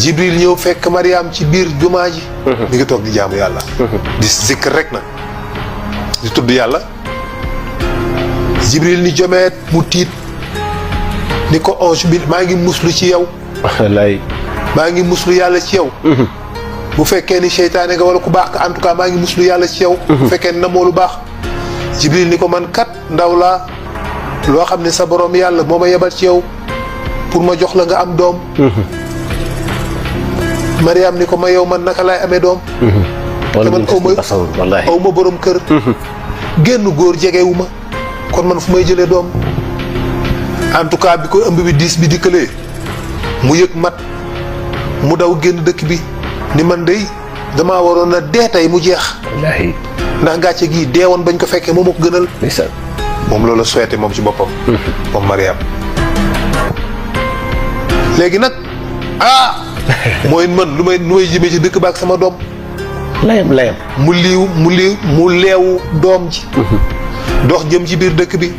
Jibril ñëw fekk Mariam ci biir jumaa ji. mi ngi toog di jaamu yàlla. di zikr rek nag di tudd yàlla. Jibril ni jomeet mu tiit ni ko ange bi maa ngi muslu ci yow. wallaay. maa ngi muslu yàlla ci yow. bu fekkee ni seytaane nga wala ku baax ka en tout cas maa ngi muslu yàlla ci yow. bu fekkee ni namoo lu baax. Jibril ni ko man kat ndaw laa loo xam ne sa borom yàlla moo ma yebal ci yow pour ma jox la nga am doom. Mariam ni ko ma yow man naka laay amee doom. te man aw ma borom kër. génn góor jegewu ma kon man fu may jëlee doom. en tout cas bi ko ëmb bi diis bi dikkalee mu yëg mat mu daw génn dëkk bi ni man de damaa waroon a dee tey mu jeex. wallaahi. ndax gàcce gii deewoon bañ ko fekkee moom moo ko gënal. moom loolu souhaité moom ci boppam. moom Mariam. léegi nag mooy man lu may jëmee ci dëkk ba ak sama doom. layam. mu leewu doom ji. dox jëm ci biir dëkk bi.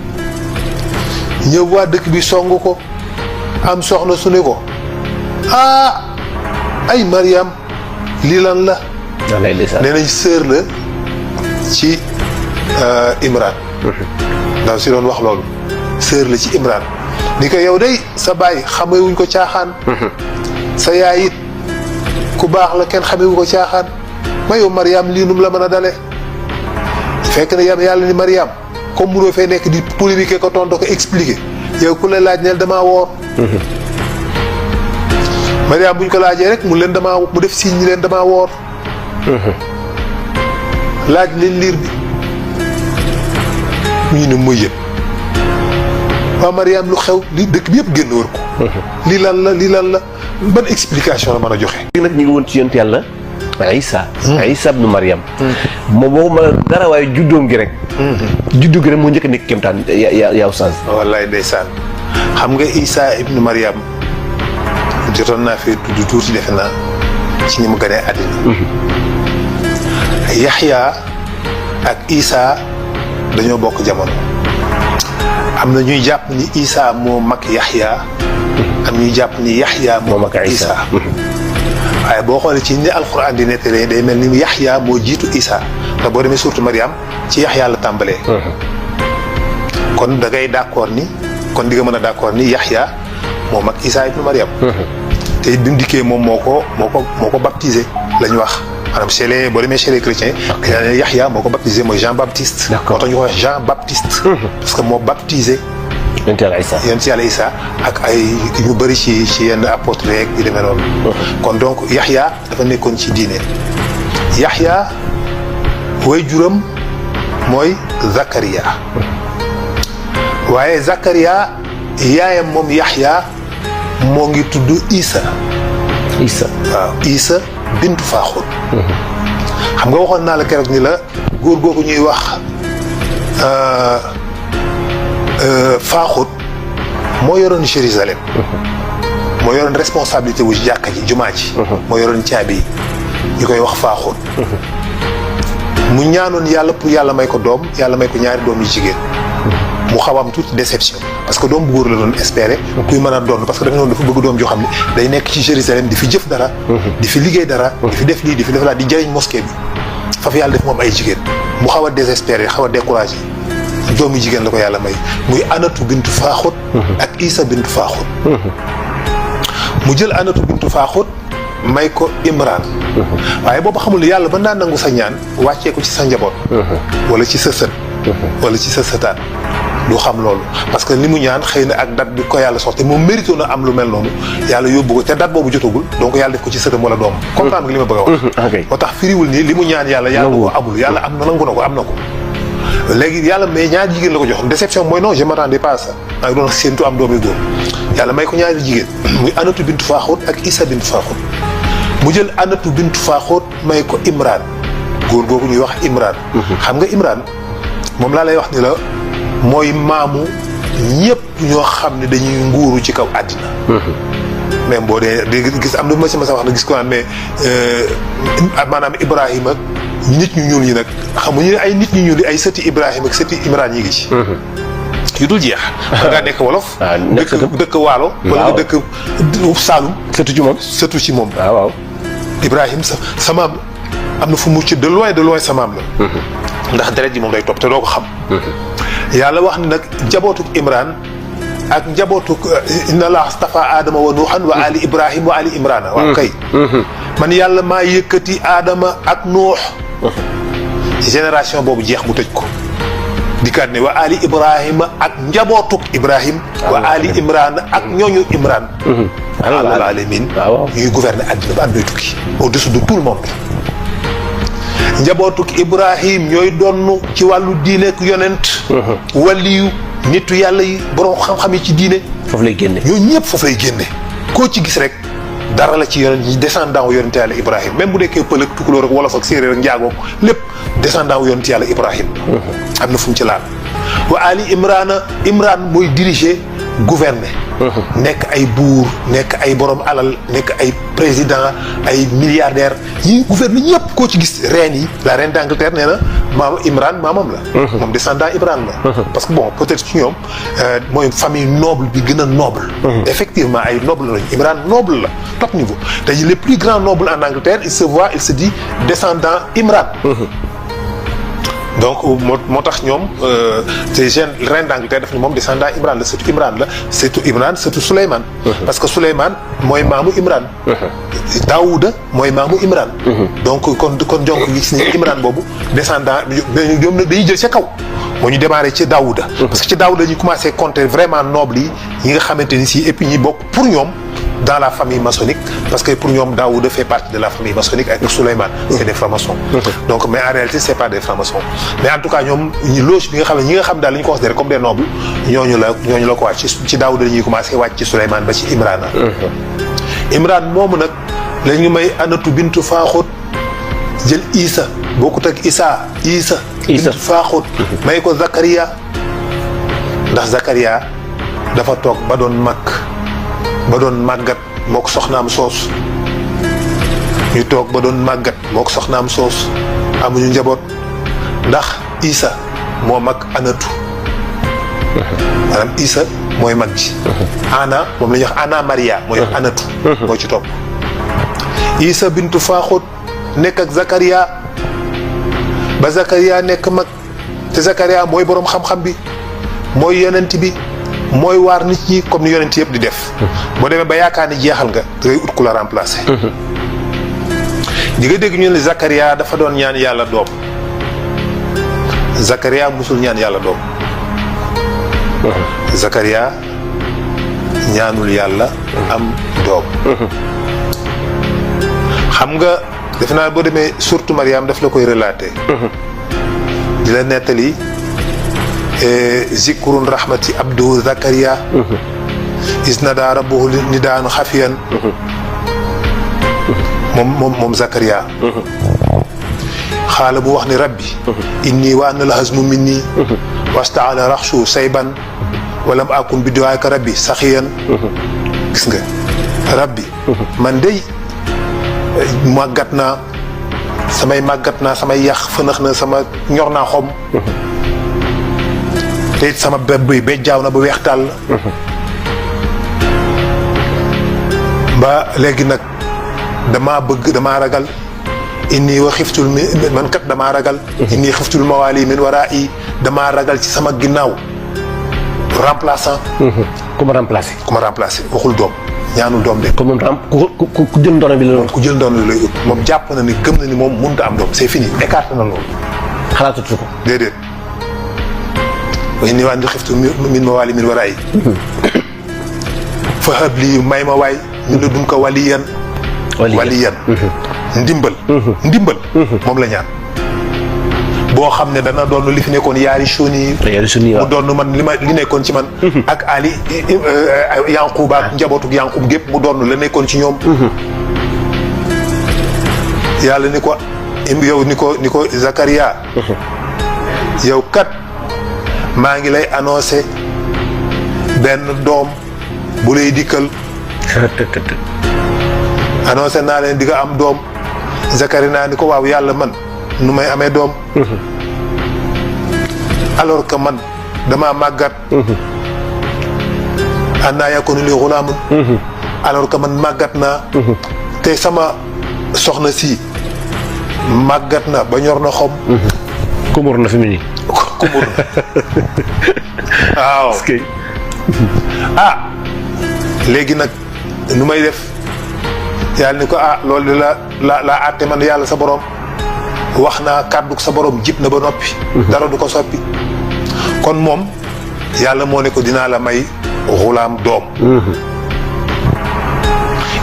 ñëw waa dëkk bi song ko am soxna su ne ko ay Mariam lii lan la. nee nañ sœur la ci Imran. ndaw si doon wax loolu sœur la ci Imran ni ko yow day sa baay xamewuñ ko caaxaan. sa yaay it ku baax la kenn xamewu ko caaxaan ma yow Mariam lii num la mën a dale fekk na yàlla ni Mariam comme munoo fee nekk di polémique ko tontu ko expliquer yow ku la laaj neel damaa woor. Mariam buñ ko laajee rek mu def signe ñi leen damaa woor. laaj leen liir bi ñu ne muy yëpp waa Mariam lu xew li dëkk bi yëpp génn wër ko. lii lan la ban explication la mën a joxe. léegi nag ñu ngi woon ci yonent yàlla Isa. Isa ibnu Mariam. moom waxuma dara waaye juddoom gi rek. juddu gi rek moo njëkk a nekk kéemtaan yaa Oustaz. wallaay ndeysaan xam nga Isa ibnu Mariam jotoon naa fee tudd tuuti defe naa ci ni mu gënee àddina. Yaxya ak Isa dañoo bokk jamono. am na ñuy jàpp ni Isa moo mag Yaxya. am ñuy jàpp ni Yaxya moo mag Isa. waaye boo xoolee ci ni alxuraan di nettalee day mel ni Yaxya moo jiitu Isa te boo demee surtout Mariam ci Yaxya la tàmbalee. kon da ngay d'accord ni kon di nga mën a d'accord ni Yaxya moo mag Isa ibnu Mariam. te it bi mu dikkee moom moo ko baptisé la ñu wax maanaam chez les boo demee chez les chrétiens. Yaxya moo ko baptisé mooy Jean Baptiste. moo tax ñu ko wax Jean Baptiste. parce que moo baptisé. yonent yàlla Isa ak ay ñu bëri ci yenn apôtres yeeg yu demee noonu. kon donc Yaxya dafa nekkoon ci diine. Yaxya way juram mooy Zakaria. waaye Zakaria yaayam moom Yaxya moo ngi tudd Isa. waaw Isa bintu Faaxut. xam nga waxoon naa la keroog ni la góor googu ñuy wax Faaxut moo yoroon Jérusalem. moo yoroon responsabilité wu jàkka ji jumaa ji. moo yoroon caabi yi ñu koy wax Faaxut. mu ñaanoon yàlla pour yàlla may ko doom yàlla may ko ñaari doom yu jigéen. mu xaw am tuuti déception parce que doom bu góor la doon espérer. kuy mën a doon parce que dafa noonu dafa bëgg doom joo xam ne day nekk ci Jérusalem di fi jëf dara. di fi liggéey dara. di fi def lii di fi def laa di jëriñ mosquée bi. faf yàlla def moom ay jigéen mu xaw a désespéré xaw a découragé doomu jigéen la ko yàlla may muy Anatu bintu Faaxut. ak Isa bintu Faaxut. mu jël Anatu bintu Faaxut may ko Imran. waaye boobu xamul ne yàlla mën naa nangu sa ñaan wàccee ko ci sa njaboot. wala ci sa sët. wala ci sa sëtaan. du xam loolu parce que li mu ñaan xëy na ak date bi ko yàlla soxte moom mérito na am lu mel noonu yàlla yóbbu ko te date boobu jotagul donc yàlla def ko ci sëtam wala doom comprendre nga li ma bëgg a wax. moo tax firiwul nii li mu ñaan yàlla ko amul yàlla am na nangu na ko am na ko. léegi yàlla mais ñaari jigéen la ko jox déception mooy non je m'attendais pas à ça maa ngi doon séentu am doomi góor yàlla may ko ñaari jigéen muy Anatu bintu Faaxut ak Isa bintu Faaxut mu jël Anatu bintu Faaxut may ko Imran góor googu ñuy wax Imran. xam nga Imran moom laa lay wax ni la mooy maamu ñëpp ñoo xam ne dañuy nguuru ci kaw àddina. même boo dee gis am na ma si ma sa wax na gis ko mais maanaam Ibrahima ak nit ñu ñuul ñi nag xamuñu ne ay nit ñu ñuul yi ay sëti Ibrahima ak sëti Imran yi ngi ci. yu dul jeex. da ngaa nekk wolof. dëkk waalo. wala nga dëkk Saalum. surtout ci moom. surtout ci moom. waaw. Ibrahim sa maam am na fu mu ci de loin sa maam la. ndax deret ji moom day topp te doo ko xam. yàlla wax ni nag njabootuk Imran ak njabootuk inna allah astafa Adama wa Nuuhan wa ali Ibrahim wa ali Imrana. waaw kay. man yàlla maa yëkkati Adama ak Nuux. génération boobu jeex mu tëj ko. dikkaat ne wa ali Ibrahima ak njabootuk Ibrahim. wa ali Imran ak ñooñu Imran. alal alamin ñuy gouverner àddina ba àdduna tukki au-dessus de tout le monde. njabootuk Ibrahim ñooy donn ci wàllu diine ak yonent. waliyu nitu yàlla yi borom xam-xam yi ci diine. foofu lay génne ñooñu ñëpp foofu lay génne. koo ci gis rek dara la ci yonent ñi descendant wu yonent yàlla Ibrahim même bu nekkee pël ak tukulóor ak wolof ak séeréer ak njaagoog lépp descendant wu yonent yàlla Ibrahim. am na fu mu ci laal. wa ali Imran mooy diriger gouverner. nekk ay buur nekk ay borom alal nekk ay président ay milliardaire yi gouverner ñëpp koo ci gis reine yi la reine d'Angleterre nee na maam Imran maamam la. moom descendant Imran la. parce que bon peut-être ci ñoom mooy famille noble bi gën a noble. effectivement ay noble lañu Imran noble la top niveau te les plus grands nobles en Angleterre il se dit descendant Imran. donc moo tax ñoom te jeune reine d'Angleterre daf ni moom descendant Imran la surtout Imran la surtout Imran surtout Souleymane. parce que Souleymane mooy maamu Imran. Daouda mooy maamu Imran. donc kon donc gis ni Imran boobu descendant ñoom dañuy jël ca kaw. moo ñu démarré ci Daouda. parce que ci Daouda ñu commencé compter vraiment noble yi nga xamante ni si et puis ñi bokk pour ñoom. dans la famille maçonnique parce que pour ñoom Daouda fait partie de la famille maçonnique avec Souleymane c'est des francs-maçons. donc mais en réalité c'est pas des francs-maçons mais en tout cas ñoom loge bi nga xam ne ñi nga xam daal la ñu considéré comme des nobles ñooñu la ko wàcc ci Daouda dañuy commencé wàcc ci Souleymane ba ci Imrana. Imran moomu nag la ñu may Anatu bintu Faaxut jël Isa bokkut ak Isa bintu Faaxut may ko Zakaria ndax Zakaria dafa toog ba doon màggat moo ko soxnaam soos ñu toog ba doon màggat moo ko soxnaam soos amuñu njaboot ndax Isa moo mag Anatu maanaam Isa mooy mag ji Ana moom la ñuy wax Ana Maria mooy wax Anatu moo ci topp Isa bintu Faaxut nekk ak Zakaria ba Zakaria nekk mag te Zakaria mooy boroom xam-xam bi mooy yonent bi mooy waar nit ñi comme ni yonent yëpp di def. boo demee ba yaakaar ni jeexal nga da ngay ut ku la remplacer. di nga dégg ñu ne Zakaria dafa doon ñaan yàlla doom Zakaria musul ñaan yàlla doom. Zakaria ñaanul yàlla am doom. xam nga defe naa boo demee surtout Mariam daf la koy relater. di la nettali. zikrun rahmati abdu Zakaria. isnada rabbuhu nidaan xafiyan. moom Zakaria. xaala bu wax ni rabbi. inni wa anna al-hazmu minni. wastaala raxsu sayban. walam akun bi duwaaka rabbi saxiyan. gis nga rabbi. man dey màggat naa samay yax fënax na sama ñor naa xom. te it sama béb bi jaaw na ba weex tàll. ba léegi nag damaa ragal inni wa xiftul man kat damaa ragal. inni xiftul mawaali min waraa'i damaa ragal ci sama ginnaaw remplaçant. ku ma remplacé. waxul doom ñaanul doom de. comme moom ku jël ndono bi la loolu. ku jël ndono bi lay ut moom jàpp na ni gëm na ni moom mënut a am doom c'est fini écarté na loolu. xalaatatu ko. déedéet. wa inni wa xiftu min mawaali min waraa'i fa hab lii may ma waay ñu ne dun ko waliyan ndimbal moom la ñaan boo xam ne dana doon li fi nekkoon yaari suni mu doon man li nekkoon ci man ak ali Yanquba ak njabootuk Yanqub gépp mu doon la nekkoon ci ñoom yàlla ni ko Zakaria yow kat maa ngi lay annoncé benn doom bu lay dikkal annoncé naa leen di nga am doom Zakaria ni ko waaw yàlla man nu may amee doom alors que man damaa màggat annaa yakunu li ghulaamun alors que man màggat naa te sama soxna si màggat na ba ñor na xom kumur na fi mu nii kumur na waaw léegi nag nu may def yàlla ni ko loolu de la àtte man yàlla sa borom wax naa kàddu sa borom jib na ba noppi dara du ko soppi kon moom yàlla moo ne ko dinaa la may xulaam doom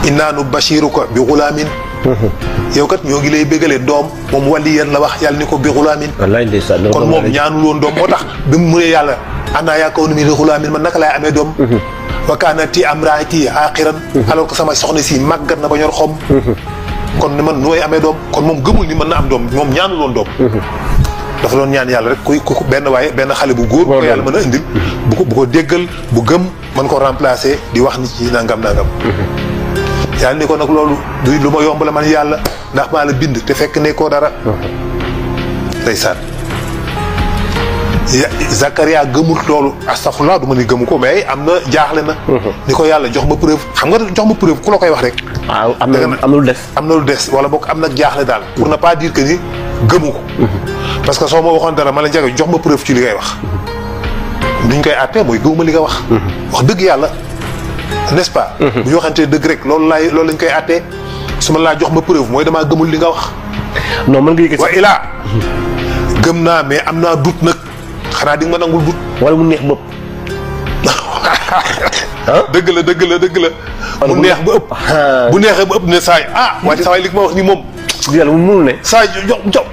innaa nu bashiruka bi xulaamin yow kat ñoo ngi lay bégalee doom moom waliyan la wax yàlla ni ko bi xulaamin kon moom ñaanul woon doom moo tax bi mu ne yàlla annaa yakunu li xulaamin man naka laay amee doom wa kaanati imraati aaqiran alors que sama soxna si màggat na ba ñor xom kon man nu may amee doom kon moom gëmul ni mën na am doom moom ñaanul woon doom dafa doon ñaan yàlla rek ku benn xale bu góor bu ko yàlla mën a indil bu ko déggal bu gëm mën ko remplacer di wax nit ñi nangam yàlla ni ko nag loolu du lu ma yomb la man yàlla ndax maa la bind te fekk ne koo dara ndeysaan Zakaria gëmul loolu astaghfirullah du ma ni gëmu ko mais am na jaaxle na ni ko yàlla jox ma preuve xam nga jox ma preuve ku la koy wax rek waaw am na lu des wala boog am na jaaxle daal pour ne pas dire que ni gëmu ko parce que soo ma waxoon dara ma la jage jox ma preuve ci li ngay wax duñ koy àttee mooy gëwuma li nga wax wax dëgg yàlla n'est-ce pas bu ñu waxantee dëgg rek loolu lañ koy àttee su ma laa jox ma preuve mooy damaa gëmul li nga wax non mën nga yëkkati wa ilaa gëm naa mais am naa doute nag xanaa di nga ma nangul doute wala mu neex bopp dëgg la mu neex ba ëpp bu neexee ba ëpp ne saay waaye sawaay li nga ma wax ni moom yàlla mu mënul ne saay jox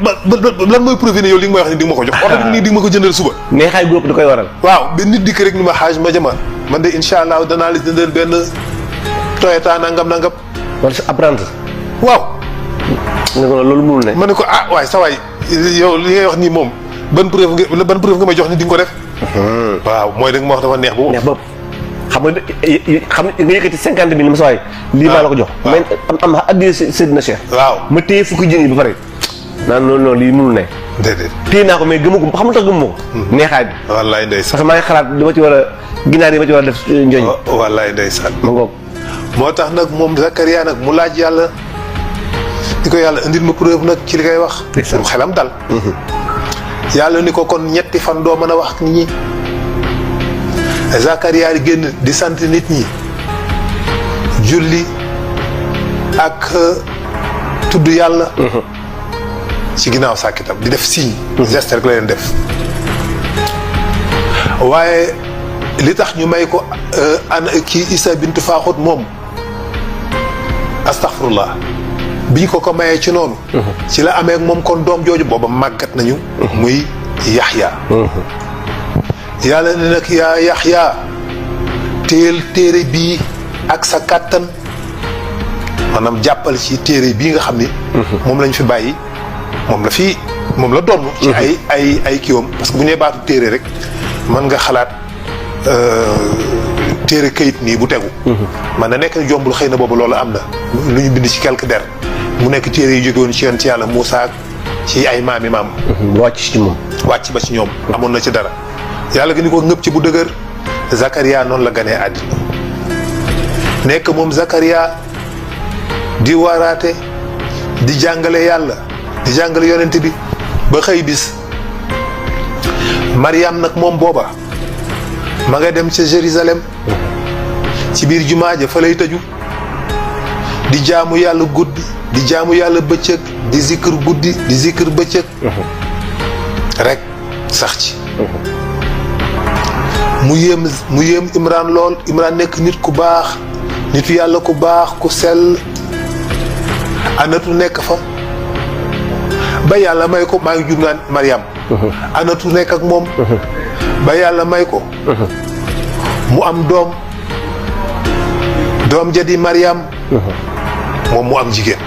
lan mooy preuve ne yow li nga ma wax ni di nga ma ko jox wala nii di nga ma ko jëndal suba neexaay bu ëpp da koy waral waaw benn nit dikk rek ni ma xaaj ma jama man de insha allah danaa la jëndal benn Toyota nangam wala sa apprenti waaw nga ko loolu mënul ne ma ne ko waaye sawaay yow li ngay wax nii moom ban preuve nga may jox ni di nga ko def waaw mooy da nga ma wax dafa neex ba xam nga yëkkati 50 000 ma sawaay lii maa la ko jox mais am addi Seydina Cheikh waaw ma téye fukki junni ba pare naan noonu lii mënul ne déedéet téye naa ko mais gëmu ko xam nga tax gëmu ko neexaay bi wallaay ndeysaan parce que maa ngi xalaat dama ci war a ginaar yi ma ci war a def njooñ wallaay ndeysaan ma ngoog moo tax nag moom Zakaria nag mu laaj yàlla ni ko yàlla indil ma preuve nag ci li ngay wax pour xelam dal yàlla ni ko kon ñetti fan doo mën a wax ak nit ñi Zakaria di génn di sant nit ñi julli ak tudd yàlla ci ginnaaw sàkkitam di def signe geste rek la leen def waaye li tax ñu may ko kii Isa bintu Faaxut moom astaghfirullah bi ñu ko mayee ci noonu ci la amee ak moom kon doom jooju booba màggat nañu muy Yaxya yàlla ne nag yaa Yaxya téel téere bii ak sa kàttan maanaam jàppal ci téere bii nga xam ni moom lañ fi bàyyi moom la doon ci ay kiiwam parce que bu ñu nee baatu téere rek mën nga xalaat téere kayit nii bu tegu man na nekk jombul xëy na boobu loolu am na lu ñu bind ci quelque der mu nekk téere yu jóge woon ci yoon ci yàlla Muusaa ak ci ay maami maam wàcc ci moom wàcc ba ci ñoom amoon na ci dara yàlla gi ni ko ngëpp ci bu dëgër Zakaria noonu la ganee àddina nekk moom Zakaria di waraate di jàngale yàlla di jàngale yonent bi ba xëy bis Mariam nag moom booba ma nga dem ca Jérusalem ci biir jumaa ja fa lay tëju di jaamu yàlla guddi di jaamu yàlla bëccëg di zikr guddi di zikr bëccëg rek sax ci mu yéem Imran lool Imran nekk nit ku baax nitu yàlla ku baax ku sell Anatu nekk fa ba yàlla may ko maa ngi jub naan Mariam Anatu nekk ak moom ba yàlla may ko mu am doom ja di Mariam moom mu am jigéen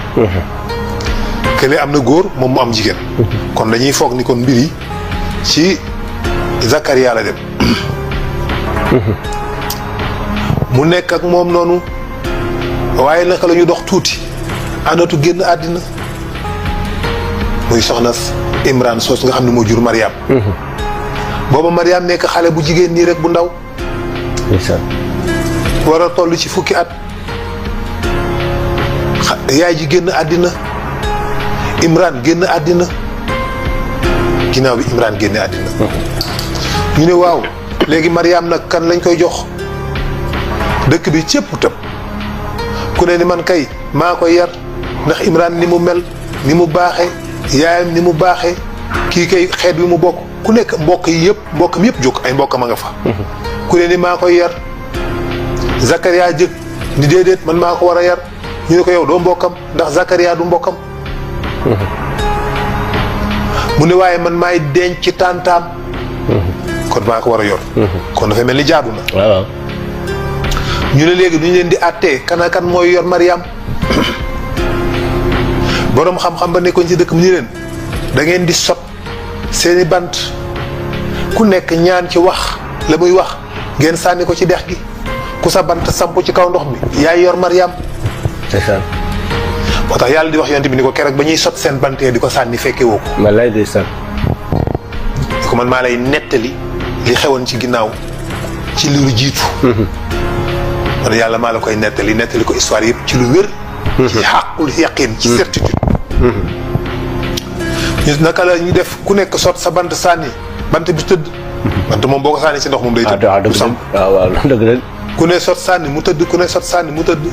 kële am na góor moom mu am jigéen kon dañuy foog ni kon mbir yi ci Zakaria la dem mu nekk ak moom noonu waaye naka la ñu dox tuuti Anatu génn àddina muy soxna Imran soos nga xam ne moo jur Mariam booba Mariam nekk xale bu jigéen nii rek bu ndaw ndeysaan war a toll ci fukki at yaay ji génn àddina Imran génn àddina ginnaaw bi Imran génne àddina ñu ne waaw léegi Mariam nag kan lañ koy jox dëkk bi cépp tëb ku ne ni man kay maa koy yar ndax Imran ni mu mel ni mu baaxee yaayam ni mu baaxee kii kay xeet wi mu bokk ku nekk mbokk yi yëpp mbokkam yëpp jóg ay mbokkam a nga fa ku ne ni maa koy yar Zakaria jëkk ni déedéet man maa ko war a yar ñu ne ko yow doo mbokkam ndax Zakaria du mbokkam mu ne waaye man maay denc ci tàntaam kon maa ko war a yor kon dafay mel ni jaadu na waaw ñu ne léegi duñu leen di àttee kan ak kan mooy yor Mariam boroom xam-xam ba nekkoon ci dëkk mi ni leen da ngeen di sot seeni bant ku nekk ñaan ci wax la muy wax ngeen sànni ko ci dex gi ku sa bant samp ci kaw ndox mi yaay yor Mariam ndeysaan moo tax yàlla di wax yonent bi ni ko keroog ba ñuy sot seen bantee di ko sànni fekke woo ko wallaay ndeysaan di ko man maa lay nettali li xewoon ci ginnaaw ci li lu jiitu man yàlla maa la koy nettali ko histoire yëpp ci lu wér ci xàqul yaqin ci certitude ñu naka la ñu def ku nekk sot sa bant sànni bant bi tëdd bant moom boo ko sànni ci ndox moom day tëdd du sam waaw dëgg la ku ne sot sànni mu tëdd ku ne sot sànni mu tëdd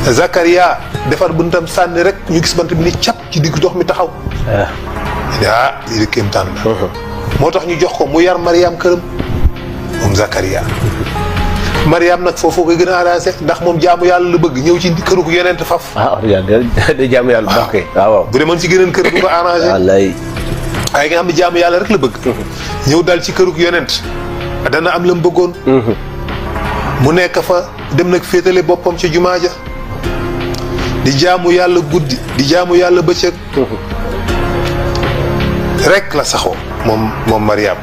Zakaria defar buntam sànni rek ñu gis bant bi ni cap ci diggu ndox mi taxaw lii di kéemtaan la moo tax ñu jox ko mu yar Mariam këram moom Zakaria Mariam nag foofu koy gën a arrangé ndax moom jaamu yàlla la bëgg ñëw ci këru gu yonent faf da jaamu yàlla bu baax kay waaw bu demoon ci geneen kër du ko arrangé wallaay waaye nga xam ne jaamu yàlla rek la bëgg ñëw dal ci këru gu yonent dana am la mu bëggoon mu nekk fa dem nag féetale boppam ci jumaa ja di jaamu yàlla guddi di jaamu yàlla bëccëg rek la saxoo moom Mariam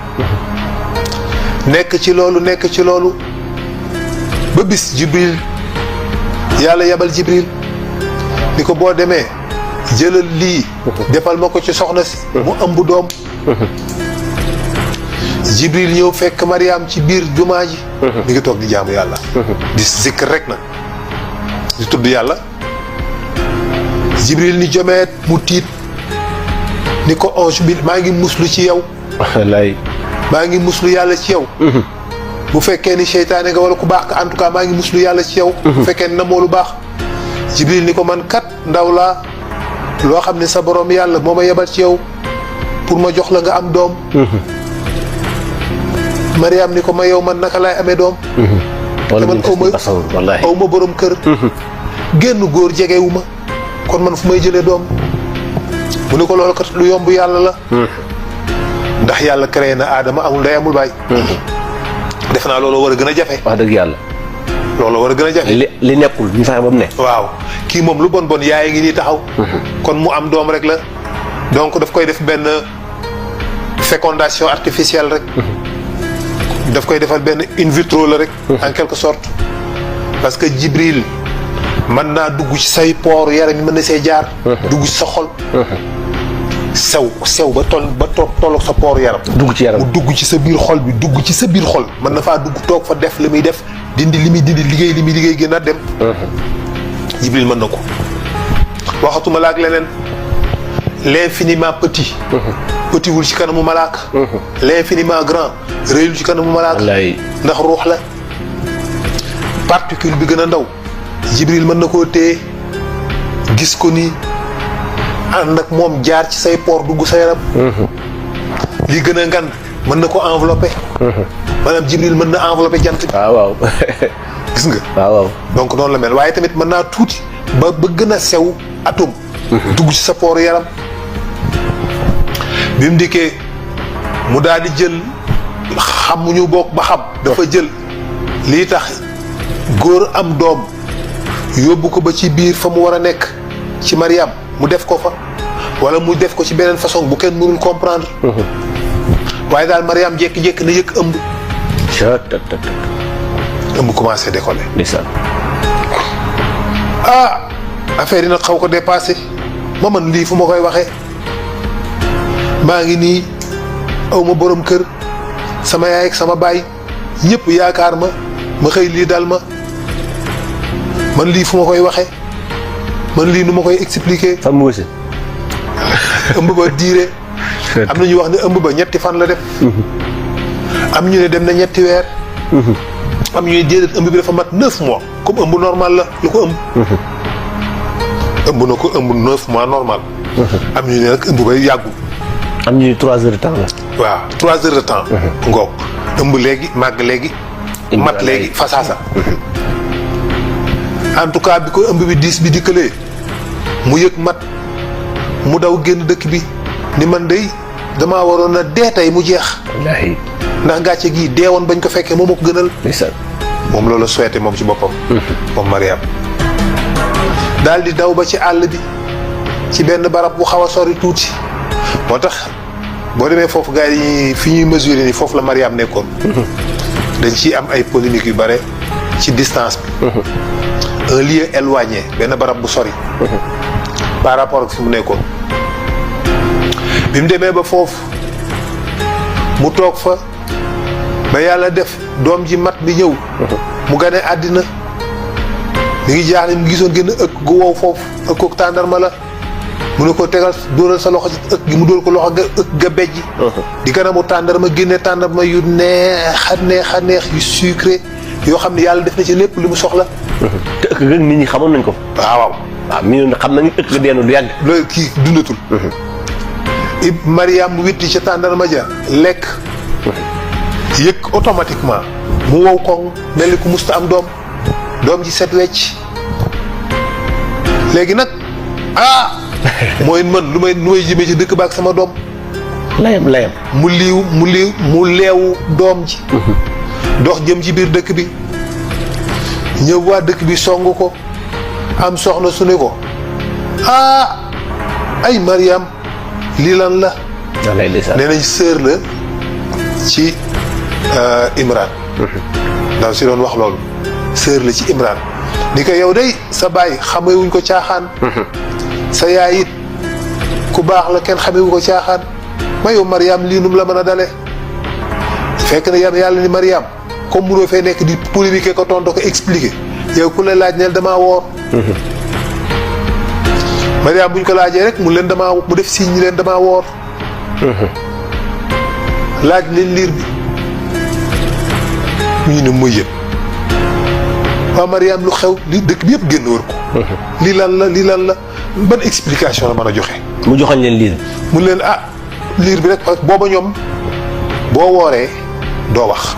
nekk ci loolu ba bis Jibril yàlla yabal Jibril ni ko boo demee jëlal lii defal ma ko ci soxna si mu ëmb doom Jibril ñëw fekk Mariam ci biir jumaa ji mi ngi toog di jaamu yàlla di zikr rek na di tudd yàlla Jibril ni jomeet mu tiit ni ko ange bi maa ngi muslu ci yow wallaay maa ngi muslu yàlla ci yow bu fekkee ni seytaane nga wala ku baax ka en tout cas maa ngi muslu yàlla ci yow bu fekkee ni na moo lu baax Jibril ni ko man kat ndaw laa loo xam ne sa borom yàlla moo ma yebal ci yow pour ma jox la nga am doom Mariam ni ko ma yow man naka laay amee doom te man aw ma borom kër génn góor jegewu ma kon man fu may jëlee doom mu ne ko loolu kat lu yomb yàlla la ndax yàlla créé na aadama amul ndey amul baay def naa loolu war a gën a jafe wax dëgg yàlla loolu war a gën a jafe li nekkul ñu fexe ba mu ne waaw kii moom lu bon bon yaay ngi nii taxaw kon mu am doom rek la donc daf koy def benn fécondation artificielle rek daf koy defal benn in vitro la rek en quelque sorte parce que Jibril mën naa dugg ci say poor yaram yi mën na see jaar dugg ci sa xol sew ba tolloog sa poor yaram dugg ci yaram mu dugg ci sa biir xol bi dugg ci sa biir xol mën na faa dugg toog fa def li muy def dindi li muy dindi liggéey li muy liggéey gën a dem Jibril mën na ko waxatuma la ak leneen l'infiniment petit petit wul ci kanamu malaaka l'infiniment grand réyul ci kanamu malaaka ndax ruux la particule bi gën a ndaw Jibril mën na koo téye gis ko nii ànd ak moom jaar ci say poor dugg sa yaram li gën a ngan mën na ko enveloppé maanaam Jibril mën na enveloppé jant bi waaw gis nga waaw donc noonu la mel waaye tamit mën naa tuuti ba gën a sew atome dugg ci sa poor yaram bi mu dikkee mu daal di jël xamuñu bokk ba xam dafa jël lii tax góor am doom yóbbu ko ba ci biir fa mu war a nekk ci Mariam mu def ko fa wala mu def ko ci beneen façon bu kenn mënul comprendre waaye daal Mariam jékki-jékki na yëg ëmb ëmb commencé décoller affaire yi nag xaw ko dépassé ma man lii fu ma koy waxee maa ngi nii aw ma borom kër sama yaay ak sama baay ñëpp yaakaar ma xëy lii dal ma man lii fu ma koy waxee man lii nu ma koy expliquer. fan mu wësee. ëmb ba diire. am na ñu wax ne ëmb ba ñetti fan la def. am ñu ne dem na ñetti weer. am ñu ne déedéet ëmb bi dafa mat 9 mois comme ëmb normal la lu ko ëmb. ëmb na ko ëmb 9 mois normal. am ñu ne nag ëmb bay yàggul. am ñu ne 3 heures de temps la. waaw 3 heures de temps. ngoog ëmb léegi màgg léegi. mat léegi fasaasa. en tout cas bi ko ëmb bi diis bi dikkalee mu yëg mat mu daw génn dëkk bi ni man dey damaa waroon a dee tey mu jeex. wallaahi. ndax gàcce gii deewoon bañ ko fekkee moom moo ko gënal. ndeysaan. moom loolu souhaité moom ci boppam. moom Mariam. daal di daw ba ci àll bi ci benn barab bu xaw a sori tuuti moo tax boo demee foofu gars yi fi ñuy mesurer ni foofu la Mariam nekkoon. dañ ciy am ay polémiques yu bare ci distance bi. un lieu éloigné benn barab bu sori. par rapport ak fi mu nekkoon. bi mu demee ba foofu mu toog fa ba yàlla def doom ji mat bi ñëw. mu gane àddina mi ngi jaaxle mu gisoon gën a ëkk gu wow foofu ëkkook tàndarma la mu ne ko tegal dóoral sa loxo ci ëkk gi mu dóor ko loxo ga ëkk ga bejji. di kanamu tàndarma génne tàndarma yu neex a neex yu sucré yoo xam ne yàlla def na ci lépp li mu soxla. te ëkk ga nit ñi xamoon nañ ko. waaw. waaw mi ngi xam nañu ëkk ga deenu lu yàgg. loolu kii dundatul. Mariam mu witti ca tàndarma ja lekk. yëg automatiquement mu wow koŋ mel ni ku musta am doom ji set wecc léegi nag mooy man lu may jëmee ci dëkk ba ak sama doom. layam mu leewu doom ji. dox jëm ci biir dëkk bi ñëw waa dëkk bi song ko am soxna su ne ko ay Mariam lii lan la. nee nañ sœur la ci Imran. ndaw si doon wax loolu sœur la ci Imran ni ko yow day sa baay xamewuñ ko caaxaan. sa yaay it ku baax la kenn xamewu ko caaxaan ma yow Mariam lii num la mën a dale fekk na yàlla ni Mariam comme munoo fee nekk di polémique ko tontu ko expliquer yow ku la laaj neel damaa woor. Mariam buñ ko laajee rek mu def signe ñi leen damaa woor. laaj leen liir bi ñu ne muy yëpp waaw Mariam lu xew li dëkk bi yëpp génn wër ko. lii lan la ban explication la mën a joxe. mu joxoñ leen liir bi. mu leen liir bi rek parce que booba ñoom boo wooree doo wax.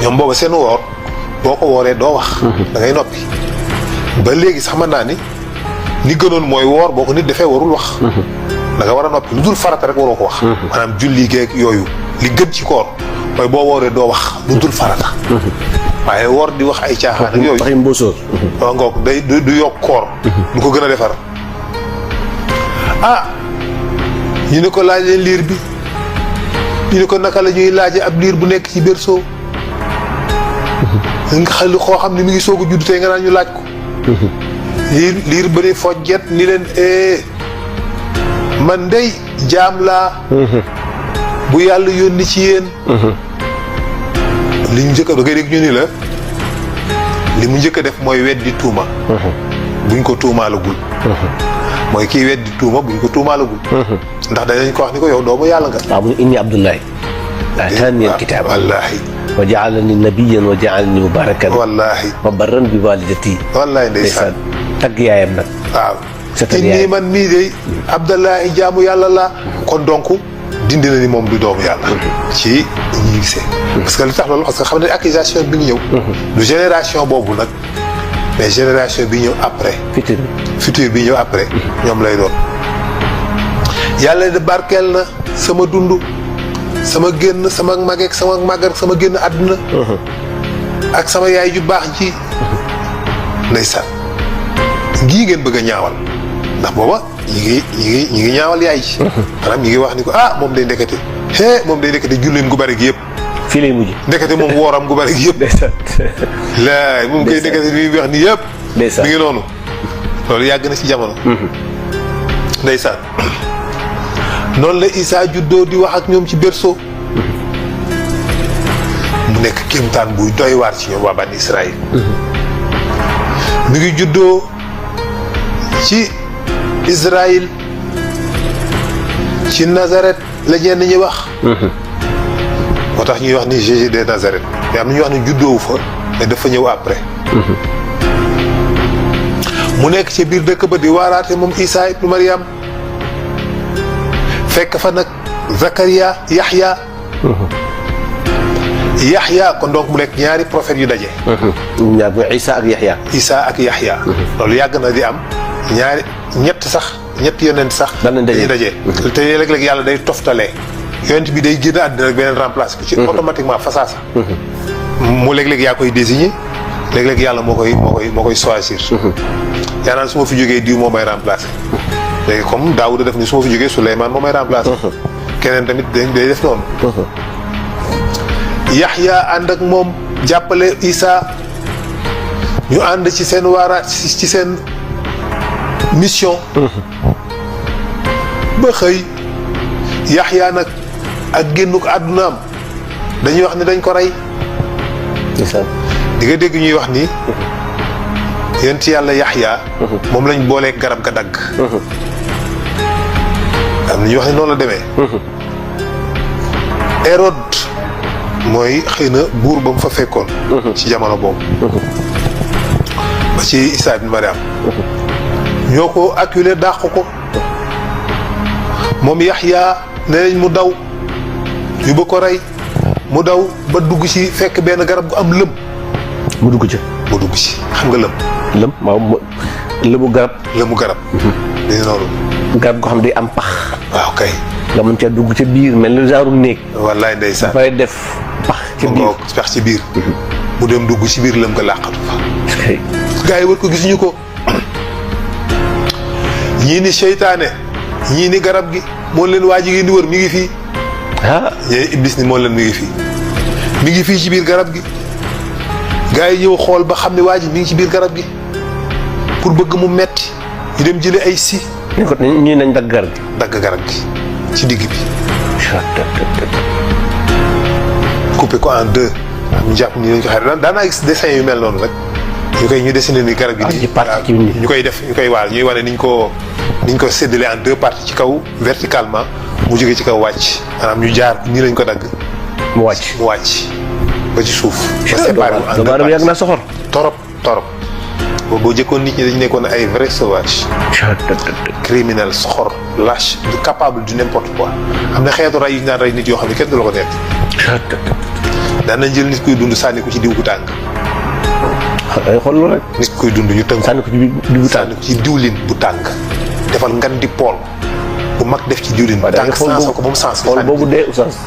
ñoom booba seen woor boo ko wooree doo wax. da ngay noppi. ba léegi sax mën naa ni gënoon mooy woor boo ko nit defee warul wax. da nga war a noppi lu dul farata rek waroo ko wax. maanaam julli geeg yooyu li gën ci koor mooy boo wooree doo wax lu dul farata. waaye woor di wax ay caaxaan ak yooyu. waxi mbóosóor. waaw ngoog du yokk koor. du ko gën a defar. ñu ne ko laaj leen liir bi ñu ne ko naka la ñuy laaje ab liir bu nekk ci berceau. nga xam xoo xam ne mi ngi soog a judd tey nga naan ñu laaj ko. liir ba ni fojjet ni leen man dey jaam laa. bu yàlla yónni ci yéen. li ñu njëkk a da ngay dégg ñu ni la li mu njëkk a def mooy weddi tuuma. buñ ko tuumaalagul. mooy kii weddi tuuma buñ ko tuumaalagul. ndax danañ ko wax ni ko yow doomu yàlla nga. waaw mu ne inni Abdullahi. ataani al-kitaab. wallaahi. wa ja'alani nabiyyan wa ja'alani mubarakan. wallaahi. wa barran bi walidati. wallaahi ndeysaan. tagg yaayam nag. waaw. seetal inni man mii de Abdullahi jaamu yàlla la kon donc dindi na ni moom du doomu yàlla. ci ñi gisee. parce que li tax loolu parce que xam ne accusation bi ngi ñëw. du génération boobu nag mais génération bi ñëw après. futur bi ñëw après. ñoom lay doon. yàlla de barkeel na sama dund sama génn sama mageek sama màggat sama génn àdduna. ak sama yaay ju baax ji. ndeysaan ngii ngeen bëgg a ñaawal ndax booba ñi ngi ñaawal yaay ji. maanaam ñi ngi wax ni ko moom day ndekete moom day ndekete julleen gu bari gi yëpp. fii lay mujj. ndekete moom wooram gu bari gi yëpp. laay moom koy ndekete li muy wax ni yëpp. mi ngi noonu loolu yàgg na ci jamono. ndeysaan noonu la Isa juddoo di wax ak ñoom ci berceau mu nekk kéemtaan buy doy waar ci ñoom waa Bani Israël mi ngi juddoo ci Israël ci Nazareth la ñenn ñi wax moo tax ñuy wax ni Jésus de Nazareth mais am na ñuy wax ni juddoowu fa mais dafa ñëw après mu nekk ci biir dëkk ba di waaraate moom Isa ibnu Maryam fekk fa nag Zakaria Yaxya Yaxya kon donc mu nekk ñaari prophètes yu daje ñaar mooy Isa ak Yaxya Isa ak Yaxya loolu yàgg na di am ñetti yonent sax dañuy daje te léeg-léeg yàlla day toftalee yonent bi day génn àddina rek beneen remplacé ko ci automatiquement fasaasa mu léeg-léeg yaa koy désigné léeg-léeg yàlla moo koy choisir yaa naan su ma fi jógee diw moo may remplacé léegi comme Daawuda def ni su ma fi jógee Souleymane moo may remplacé keneen tamit day def noonu Yaxya ànd ak moom jàppale Isa ñu ànd ci seen waaraat ci seen mission ba xëy Yaxya nag ak génnuk àddunaam dañuy wax ni dañ ko rey di nga dégg ñuy wax ni yonent yàlla Yaxya moom lañ boolee garab ga dagg am na ñuy wax ni noonu la demee Hérode mooy xëy na buur ba mu fa fekkoon ci jamono boobu ba ci Isa ibn Maryam ñoo ko acculé dàq ko moom Yaxya nee nañ mu daw ñu bëgg ko rey mu daw ba dugg ci fekk benn garab gu am lëm mu dugg ci xam nga lëm waaw lëmu garab dañu noonu garab goo xam day am pax waaw kay nga mën cee dugg ca biir mel ni genre néeg wallaay ndeysaan dafay def pax ci biir mu dem dugg ci biir lëm nga làqatu fa gaa yi war ko gisuñu ko ñii ni seytaane ñii ni garab gi moo leen waa ji ngeen di wër mi ngi fii ñee iblis ni moo leen mi ngi fii ci biir garab gi gaa yi ñëw xool ba xam ne waa ji mi ngi ci biir garab gi pour bëgg mu metti ñu dem jële ay si ñii nañ dagg garab gi ci digg bi coupé ko en deux ñu jàpp ni lañ ko xare daanaa gis dessin yu mel noonu rek ñu dessiné ni garab gi ñu koy waal ñuy wane niñ ko séddale en deux parties ci kaw verticalement mu jógee ci kaw wàcc maanaam ñu jaar nii lañ ko dagg mu wàcc ba ci suuf ba séparé en deux parties yàgg na soxor torop boo jëkkoon nit ñi dañu nekkoon ay vrai sauvage criminel soxor lâche capable de n'importe quoi am na xeetu rey yu ñu daan rey nit yoo xam ne kenn du la ko nekk daan nañ jël nit kuy dund sànni ko ci diw gu tàng ay xool loolu rek nit kuy dund ñu tënk sànni ko ci diwlin bu tàng defal ngan di pool bu mag def ci diwlin bu tàng sens ko ba mu sens xool boobu dee oustaz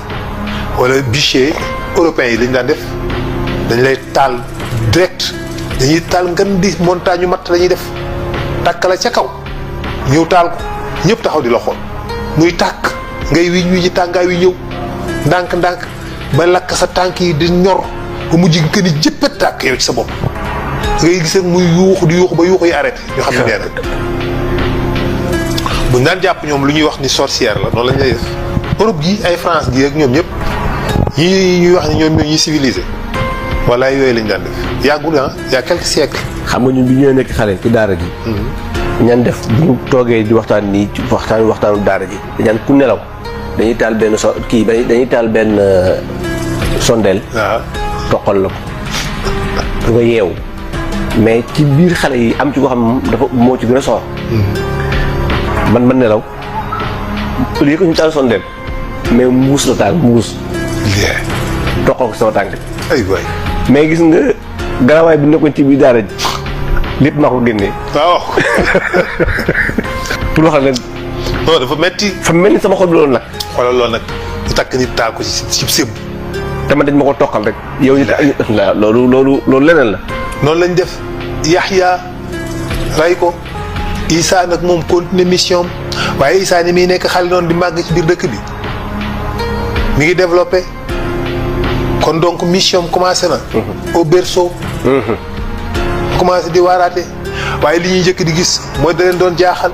wala bûcher européens yi dañ daan def dañ lay taal direct dañuy taal ngan di montagne yu matt lañuy def tàkk la ca kaw ñëw taal ko ñëpp taxaw di la xool muy tàkk ngay wiñ wi ji tàngaay wi ñëw ndànk-ndànk ba lakk sa tànk yi di ñor ba mujj nga ni jëppet tàkk yow ci sa bopp ngay gis rek muy yuuxu di yuuxu ba yuuxu yi arrêté ñu xam ne nee na buñ daan jàpp ñoom lu ñuy wax ni sorcière la noonu lañ lay def Europe gi ay France gi ak ñoom ñëpp ñii ñuy wax ne ñoom ñoo ñuy civilisé wala yooyu lañ daan def yàggul y a quelques siècles. xam nga ñun bi ñoo nekk xale ci daara ji. ñan def bu ñu toogee di waxtaan nii ci waxtaanu daara ji dañaan ku nelaw dañuy taal benn dañuy taal benn sondeel. waaw toqal la ko du nga yeewu mais ci biir xale yi am ci koo xam dafa moo ci gën a soxor. man nelaw au lieu que ñu taal sondeel mais muus la taal muus. toqal ko sama tànk. ay waay mais gis nga garawaay bi nekkoon ci biir daara ji lépp maa ko génnee. waaw. pour wax leen. non dafa metti. fa mel ni sama xol bi loolu nag. xoolal loolu nag ñu takk nit taal ko ci sëb. te man dañ ma ko toqal rek. yow ñu loolu leneen la. noonu lañ def Yaxya ray ko Isa nag moom continuer mission waaye Isa ni muy nekk xale noonu di màgg ci biir dëkk bi mi ngi développé. kon donc mission commencé na. au berceau. commencé di waaraate waaye li ñuy njëkk di gis mooy da leen doon jaaxal